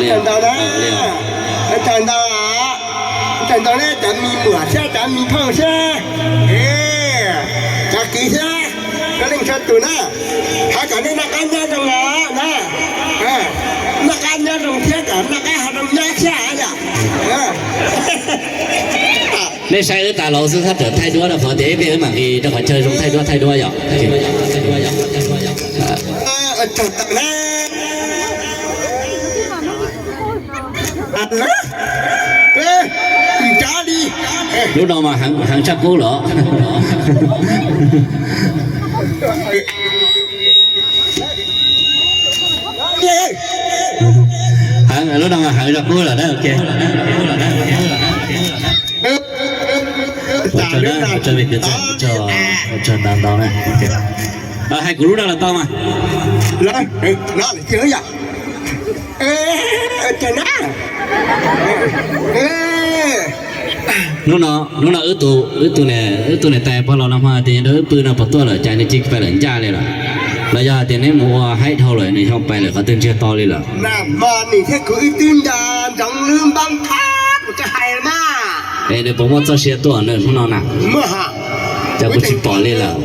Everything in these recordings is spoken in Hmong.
Tawg ntau na, tawg ntau, tawg ntau na, cov me muam thiab cov me phooj thiab, cov kwv thiab, cov leej txhua tus na, thov kom nej noj qab nyob zoo na, noj qab nyob zoo thiab kom noj qab haus zoo nyob thiab yom. Nej saib wb tas los xwb, thab tawm thaij duab rau qhov tias ib pliag wb mam nqis rau qhov chaw zoo thaij duab thaij duab yom. Lub no mas heev tshaj qub lawm. Heev, lub no mas heev tshaj qub lawm na. Ua tsaug ntau ntau na. Hais kuv lub no los tau mas. Hnub no, hnub no wb tus, wb tus niam tais pog los no hmo tias nrog wb pw no puas tuaj lawm, cas nws cia li pais lawm ncaj li lawm? Los yog hais tias neb mus ua haib dhau lawm nws ho pais lawm qhov twg ntsiag to li lawm? Nws thiab kuv wb twb nco ntsoov lub npab thab kuv tsis hais mas. Es nws puas muaj txoj sia tuaj nws hnub no na? Cas kuv tsis pom li lawm?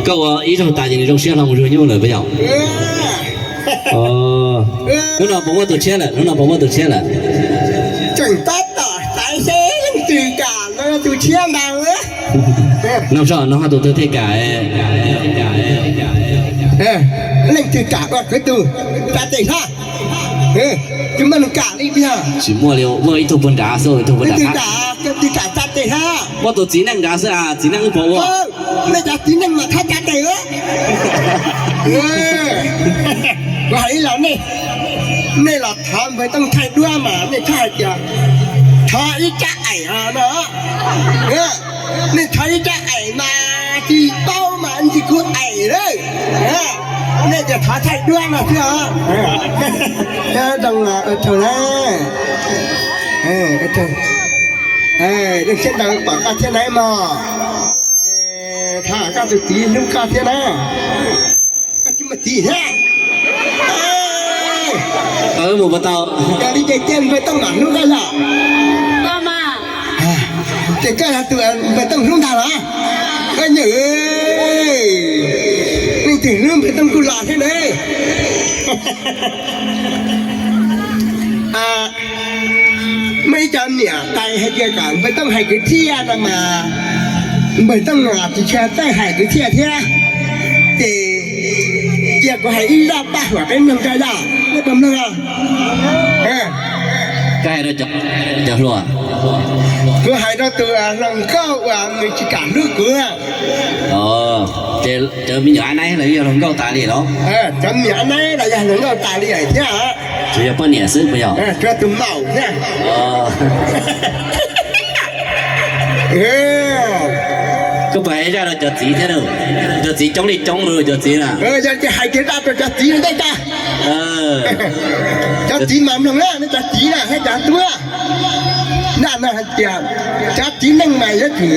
Koj ua ib zaug tas ces nws zoo siab hlo mus zuag nyuj lawm puas yog? Hnub no puas muaj tus tshiab lawm? Hnub no puas muaj tus tshiab lawm? Tseem tab tom xaiv seb leej twg kam tus tshiab ntag. Nug soj, nug ho tus twg thiaj kam? Leej twg kam ua kwv tus tsa tes hab. Tsis muaj neeg kam li puas yog? Tsis muaj li, muaj ib tug puag nrad xwb, ib tug puag nrad. Leej twg kam, leej twg kam tsa tes hab. Muaj tus txiv neej nrad xwb as, txiv neej puas ua? Nej cov txiv neej mas thab tsa tes. Kuv hais ib los nej, nej los thov npawg Tooj thaij duab mas nej txhob hais tias thov ib rab aim no. Nej thov ib rab aim mas tsis paub mas ntsis kuv aim lawm. Nej tias thov thaij duab no xwb os. Zoo, ua tsaug na. Leej txiv ntawd pom koj thiab na mog. Thov koj tus txiv hlub koj thiab na. Koj tsis muaj txiv thiab. Mus puas tau? Yog li ces cia npawg Tooj mam hlub koj yog. Ces koj yog tus npawg Tooj hlub ntag los? Koj nyuam, leej twg hlub npawg Tooj kuj los thiab na. Muaj ib co niam tais hais tias kom npawg Tooj hais kwv txhiaj no mas npawg Tooj tsis tshua txawj hais kwv txhiaj thiab. Ces cia kuv hais ib zaj paj huam peb mloog tso yog, nej puas mloog? Koj hais rau cov hluas. Kuv hais rau tus hluas nkauj uas nws tsis kam hlub kuv. Ces cov me nyuam ab naib los yog hluas nkauj tas li los? Cov me nyuam ab naib los yog hluas nkauj tas li lawm thiab. Tsuas yog poj niam xwb puas yog? Tsuas tus maum thiab. Koj puas hais zaj rau cov txiv thiab? Cov txiv coob li coob li cov txiv na. Yog ces hais kiag zaj rau cov txiv ntej tag. Cov txiv mas mloog na, nej cov txiv na, nej cov tub na. Zaj no hais tias cov txiv neej mas yuav tsum,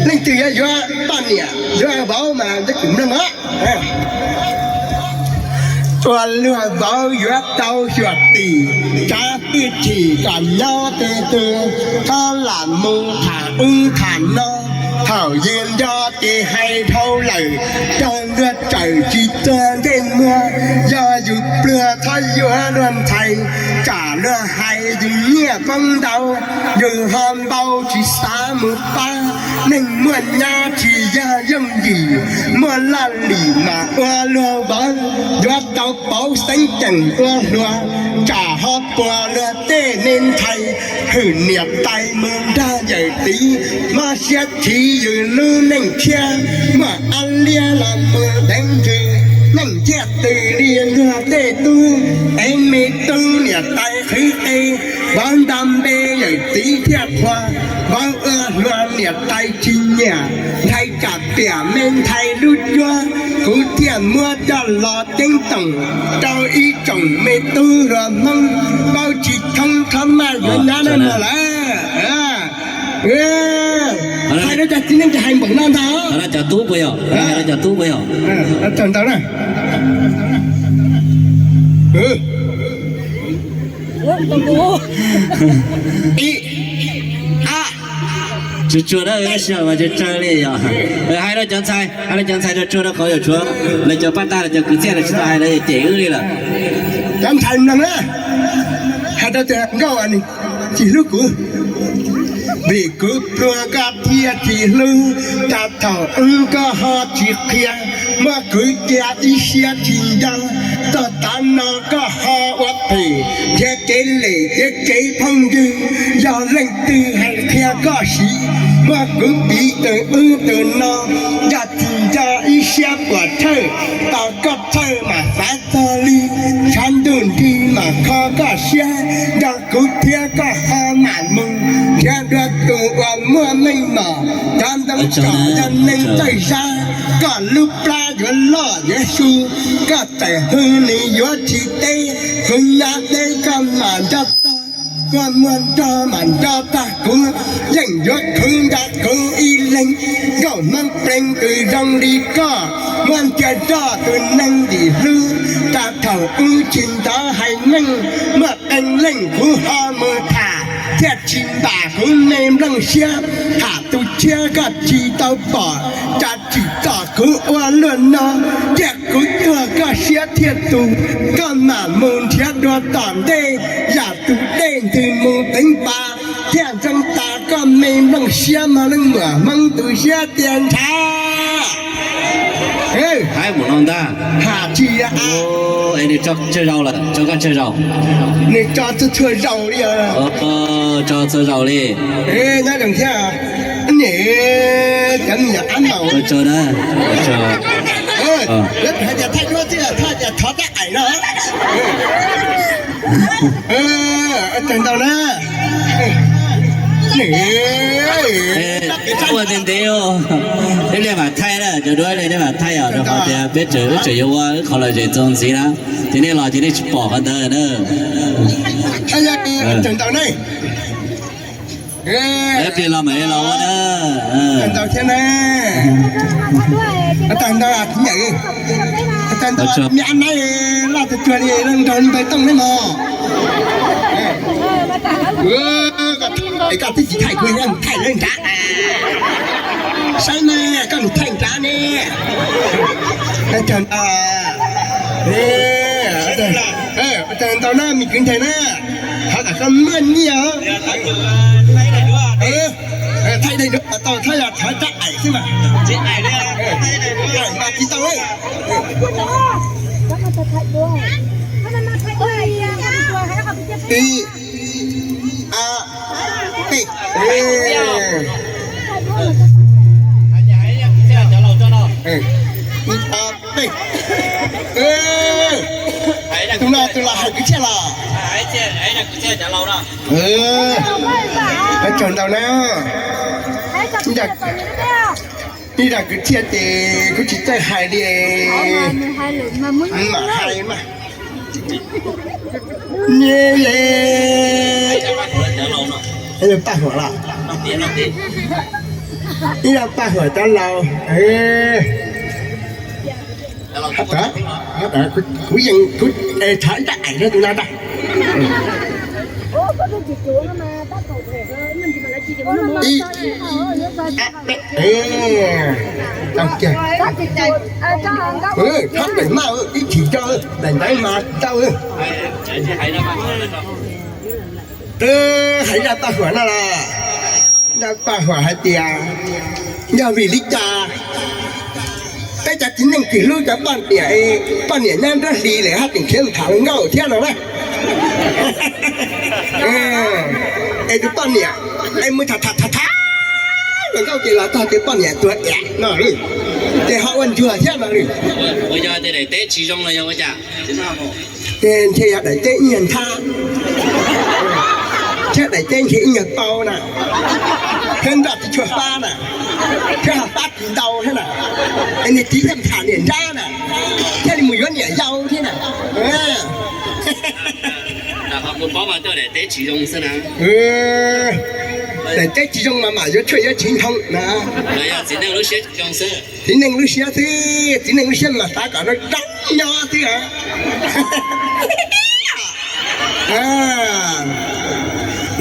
leej twg yuav yuav poj niam yuav vauv mas yuav tsum mloog os. Ua luag vauv yuav tau xyuam xim, tsav twj chim kom nyob tes twg, txhob lam mus tham ub tham no. Thaum yus nco ces hais dhau lawm, raug luag tsawm tsis tuag ntsej muag. Yog yus pluag txhob yuav luag ntxhais, tsam luag hais yus nyiaj poob ntau, yus ho npau tsis xav mus pab. Neeg muaj nyab tsis yog yooj yim, muaj laj lim mas ua luag vauv, yuav tau pauv xeeb ceem ua hluas, tsam ho puas luag tej me ntxhais. Hwm niam tais mus nrog yawm txiv, mob siab chiv yus lub neej tshiab. Muaj ab liab los mus deev ntsws, neej ntsiag tws li luag tej tub. Ev me tub niam tais qhwv qe, vauv nto npe yawm txiv thiaj qhuas. Vauv ua hluas niam tais tsis nyiam, ntxhais tsam piam me ntxhais lub cuab. Kuv thiaj muab coj los ceeb toom rau ib tsoom me tub hluas Hmoob, paub tsis thoob txhob maj yuav nyab na mog lawm. Hais rau cov txiv neej ces hais npaum no ntag. Cov tub puas yog? Cov tub puas yog? Txog ntawd na. Tsuag tsuag na, sij hawm mas tsawg tsawg li yog. Hais rau cov ntxhais, hais rau cov ntxhais tsuag tsuag rau qhov yuav tshuav lawv cov paj tag, lawv cov kwv txhiaj, lawv tsis tau hais, lawv cem wb li lawm. Cov ntxhais mloog na, hais rau tus nkauj tsis hlub kuv, vim kuv pluag koj thiaj tsis hlub, rau thaum wb koj ho tsis qhia, muab kuv cia ib siab tsis nco, txog tav no koj ho ua phem, nrhiav kev lem thiab kev phooj ywg, yog leej twg hais qhia koj siv, muab kuv piv tus ub tus no, yog tsis nco ib siab puas thawj, tos koj thawj mam xav txog li, tshav ntuj nrig mam kho koj siab, nrog kuv thiab koj ho mam mus, nrhiav dua tus uas muaj meej mom, cov ntoo tsom yog neeg txawj zab, koj lub plab yuav loj yuav su, koj tawm hwv nws yuav tsis teb, kuv nyab deb koj mam nco tag, koj muag nrog mam nco tag, kuv yeej yuav khwv nrog kuv ib leeg, nkauj hmoob pleev kws zoo li koj, muab ntiag roj tus neeg dim hlub, rau thaum wb tsis ntov hais meej, muaj qee leej kuv ho mus tham, thiaj tsis npam kuv me nplooj siab, tham tus tshiab koj tsis tau pom, tsa tsim txom kuv ua luaj no, tiag kuv tuag koj siab thiaj tus, koj mam mus nrhiav dua tom ntej, yam tus dej ntws mus teev pas, thiaj ntxeev tas koj me nplooj siab mog leej muam hmoob tus siab tiag ntshav. Haib mus no ntag. Ham tsis es nws tso tsawg zaus lawm, tso koj tsawg zaus? Nws tso txhua txhua zaus li. Tso txhua zaus li. Nyob zoo thiab. Niam, cov me nyuam ab maum. Tso na. Lawv hais tias thaij duab xwb, thov tias thov tab aim no. Tag ntau na. Ua ntev ntev, ib pliag mam thaij na, cov duab ib pliag nej mam thaij os, rau qhov tias peb tseem, wb tseem yuav ua wb qhov lom zem txuas ntxiv na, ces nej los ces nej tsis pom qhov ntawd na. Tag ntau na. Ib pliag los mam li los ua na. Tag ntau thiab na. Tag ntau, tag ntau, me ab naib loj tuag tuag li, nrog npawg Tooj neb mog. Es koj twb tsis thaij kuv, thaij lawv nrad. Saib na, koj mus thaij nrad ne. Tag ntau, tag ntau na me kwv ntxhais na. Thov kom koj muaj nyiaj os. Thaij daim duab tau, thaij yog thov rab aim xwb mas. Aim mas tsis tau. Ib, a, peb. Ib, a, peb. Tus no tus los hais kwv txhiaj los? Tsaug ntau na. Ib zaj kwv txhiaj ces kuv tsis txawj hais li. Mam hais mas. Niam, ib zaj paj huam los? Ib zaj paj huam cov laus. Kuv yeej, kuv thov ib zaj aim rau tus no tag. Ib, a, peb. Tau kiag. Thov pem maj ib chim tso, daim ntawd mas tau. Hais zaj paj huam no los? Zaj paj huam hais tias, yog vim li cas peb cov txiv neej tsis hlub cov poj niam, poj niam nyob nruab hlis lawm haj tseem khiav tham hluas nkauj thiab no na. Es tus poj niam es mus tham tham tham tham hluas nkauj ces los txog tias poj niam tuag iam no, ces ho ua ntsuag thiab no. Ua yog tias daim teb tsis zoo los yog ua cas? Ces ntshe yog daim teb ib nyuag nthab, thiab daim teb ntshe ib nyuag pau na, thiab nroj tsis tshua fab na, thiab ho fab tsis ntau thiab na, es niag txiv thiaj tham niam nrab na, thiaj li mus yuav niam yau thiab na. Kuv paub mas tuaj daim teb tsis zoo xwb na. Daim teb tsis zoo mas mam yuav tshuaj yuav tsis ntoo na. Txiv neej lub siab xwb, txiv neej lub siab mas xav kom zoo zoo nyob xwb.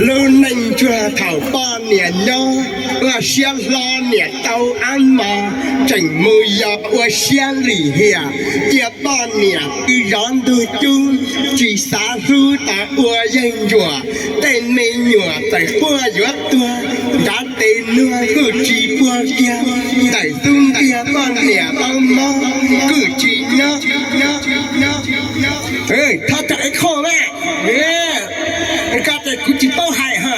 Lub neej ntsuag thaum poj niam nyob, ua siab hlo niam tau ab mos, tseem mus yos ua siab lim hiam, cia poj niam pw zov ntug cub, tsis xav hlub tas ua yeeb ncuam, tej me nyuam txawm quaj yuav tuag, nrad tes nuag kuj tsis puag kiag, ntawm xub ntiag poj niam tau mob, kuj tsis nyob. Thov txam ib qho na, koj tias kuv tsis paub hais ha.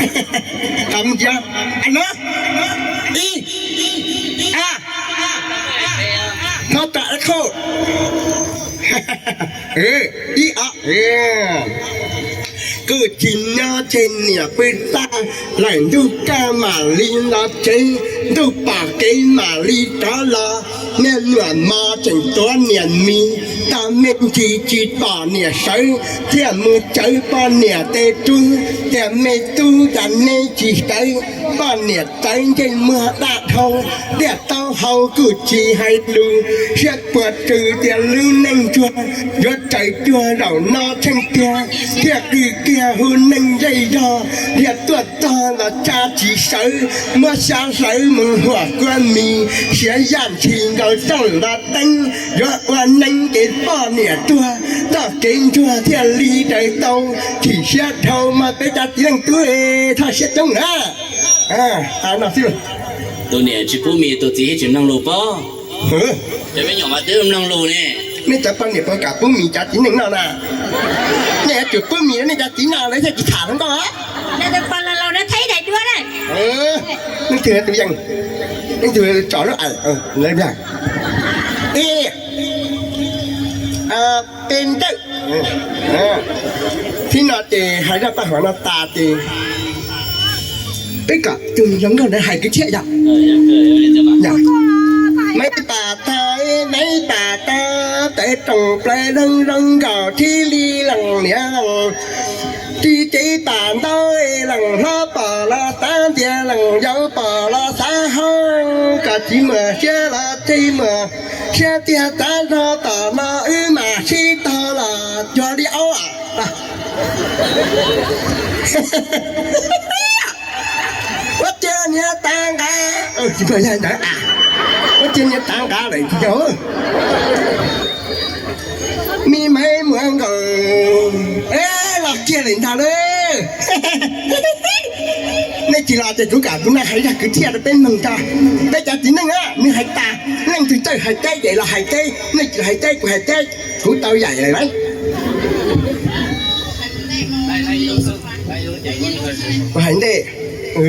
Ib, thov txam ib qho. Ib, kuj tsis nyob tseg niam pw tag, lawm ntuj kaj mam li los tsev, ntuj pom kev mam li rov los, niaj hnub mos tseem tuav niam mis, tag me ntsis tsis pom niam sawv, thiaj mus tsawv poj niam tes rub, tias me tub cas neb tsis sawv, poj niam txawv ntsej muag daj dhau, tiaj taub hau kuj tsis hais lus, siab puas rws tias lub neej ntsuag yuav raws cuag zaum no tsheej tiag, thiaj qw kiag hu neej zej zog, thiaj tuaj txog los tsa tsis sawv, muab xyab hlawv mus huam kua mis, siav yaj ntshis nkaus rooj los teeb, yuav ua neeb ces poj niam tuag, txoj kev ntsuag thiaj li raws tau, chim siab dhau mas peb cov txiv neej tub, thov siab coob na. Tus niam tsis pub mis, tus txiv thiaj tsis mloog lus pob. Cov me nyuam mas twb mloog lus ne. Nej cov poj niam puas kam pub mis cov txiv neej noj na? Nej yuav tsum pub mis rau nej cov txiv noj lawv thiaj tsis tham hluas nkauj. Leej twg tus yeej, leej twg tsom lub aim, ib, peb ntsawj. Txij no ces hais zaj paj huam no tas ces peb kom tus hluas nkauj ntawd hais kwv txhiaj yom. Maiv pam tag, maiv pam tag, pem rooj plaws zoo zoo nkaus thib li leej niam leej, ris cev pam ntaub leej hlob pom los xav ntiag leej yau pom los xav hoob, kom tsis muaj siab los tsis muaj siab tiag, tav nrho tom no wb mam sib tog los cuag li aub. Ua ciav niag tav nqa, tsis muaj yog ntawd, ua ciav niag tav nqa lawm tsis yog. Me maiv muam nkaus, los kiag lawm ntag lauj. Nej tsis los ces kuv kom kuv naj hais zaj kwv txhiaj rau peb mloog tso. Peb cov txiv neej, nws hais tas, leej twg txawj hais teb ces los hais teb, nej tsis hais teb kuv hais teb, kuv tau yaim lawm lauj. Kuv hais ntej, kuv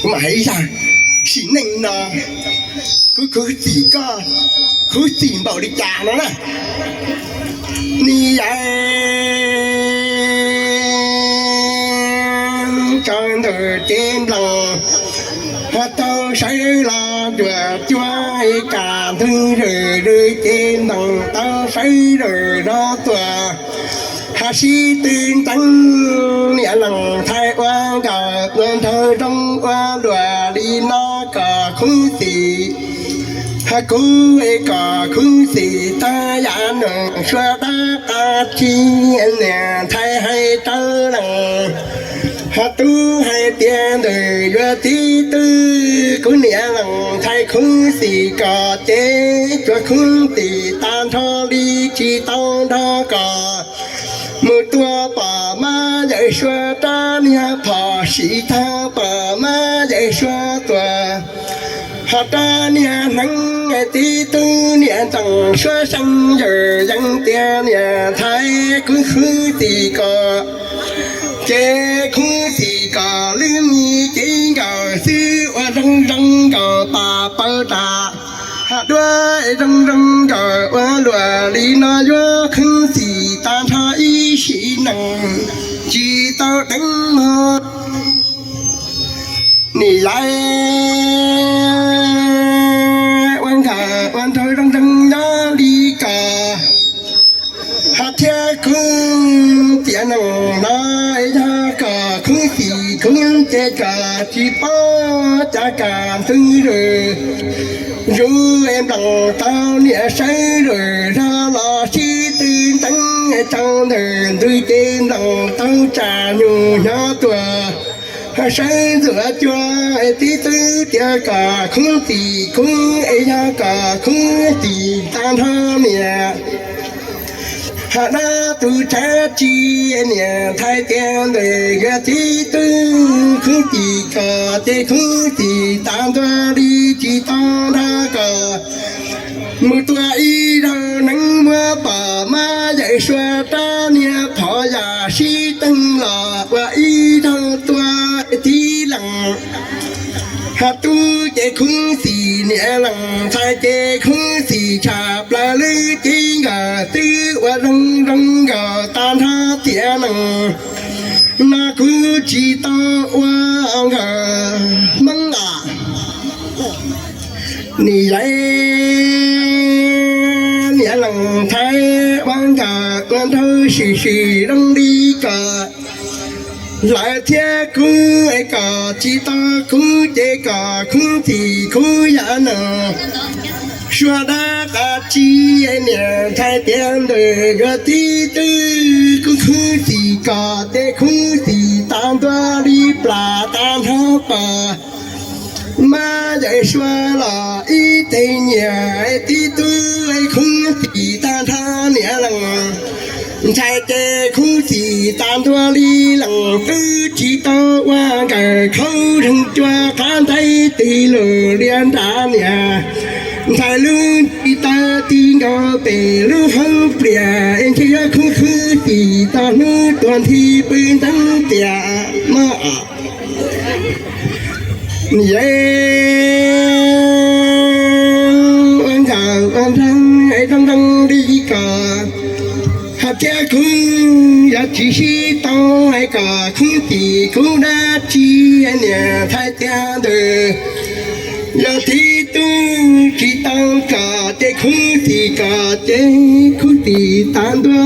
mam hais ib zaj. Sim neej no kuv khuv xim koj, khuv xim npaum li cas no na. Niam yau, tsaus ntuj cev nploos, ho tau sawv los nruab cuab, ib kas ntug zawm zawm cev nploos tau sawv zawm zov tuaj. Ho sib tw ntxeev, niam leej ntxhais ua nkauj ua nraug zoo, ua luam li no kom khuv xim. Ho kuv kom khuv xim tag yam nus sua dab qab tsi, niam ntxhais hais rau leej, ho tub hais tias ntawm yuav txiv twg, kuv niam leej ntxhais khuv xim kom ces tsuas khuv xim tag nrho li tsis tau nrog kom mus tua pom mab yawm sua rab niag phom sim tag pom mab yawm sua tuag. Ho rab niag hneev txiv tub niam ntxoov suab seej yawm yees tias niam ntxhais kuv khuv xim kom ces khuv xim kom lwb mi cev nkaus xwb ua zoo zoo nkaus pas paws tas. Ho duab zoo zoo nkaus ua luam li no yuav khuv xim tag nrho ib sim neej tsis tau deev mog. Niam yau, ua nkawm ua nraug zoo zoo nyob li ko, ho thiab kuv tiam neej no yog kom tsis paub cas kam ntxwg zawm, zuv nploos tau niam sawv zawm zog los sib tw nteeb tsaus ntawm ntug ces nploos tau tsam nyuj nyob tuaj sawv ntxuav cua tib txwv tias kom khub txim khub es yog kom khub txim tag nrho niam. Hos dab tus tshav tsi niam ntxhais tias ntawm yuav tib tw khub txim kom ces khub txim tas ntua li tsis tau nrog kom mus tua ib zaug neeb muab pom mab yawm sua rab niag phov yam sib teeg los ua ib zaug tua tib lees. Hos tub ces khub txim niam lees ntxhais ces khub txim tshaj plaws lwm cev nkawd twb ua zoo zoo nkaus tag nrho tiam nees no kuv tsis tau ua nkawd hmoob os. Nim yaiv niam lees ntxhais ua nkawd ua nraug sim sim zoo li kom lawv thiab kuv es kom tsis tau kuv ces kom khub txim khub yam nees sua dab qab tsi niam ntxhais tias ntawm yuav tib tw kuv khub txim kom ces khub txim tas ntua li plas tas nrho pom mab yawm sua los ib teg nyiam tib tw khub txim tag nrho niam lees ntxhais ces khub txim tas ntua li lees twb tsis tau ua nkawd khaub zeeg cua qab ntaub tig lug liab nrad niam ntxhais lub nti taw ti nkaus pem lub hauv plias es ntshe yuav khub khub txim txog hnub tuag nthi pw nteeb tiam mog. Yawm ua nkawm ua nraug es zoo zoo li kom hais tias kuv yog tsis sib tau es kom khub txim kuv dab tsi niam ntxhais tias ntawm yog tib tug tsis tau kom ces khub txim kom ces khub txim tas ntua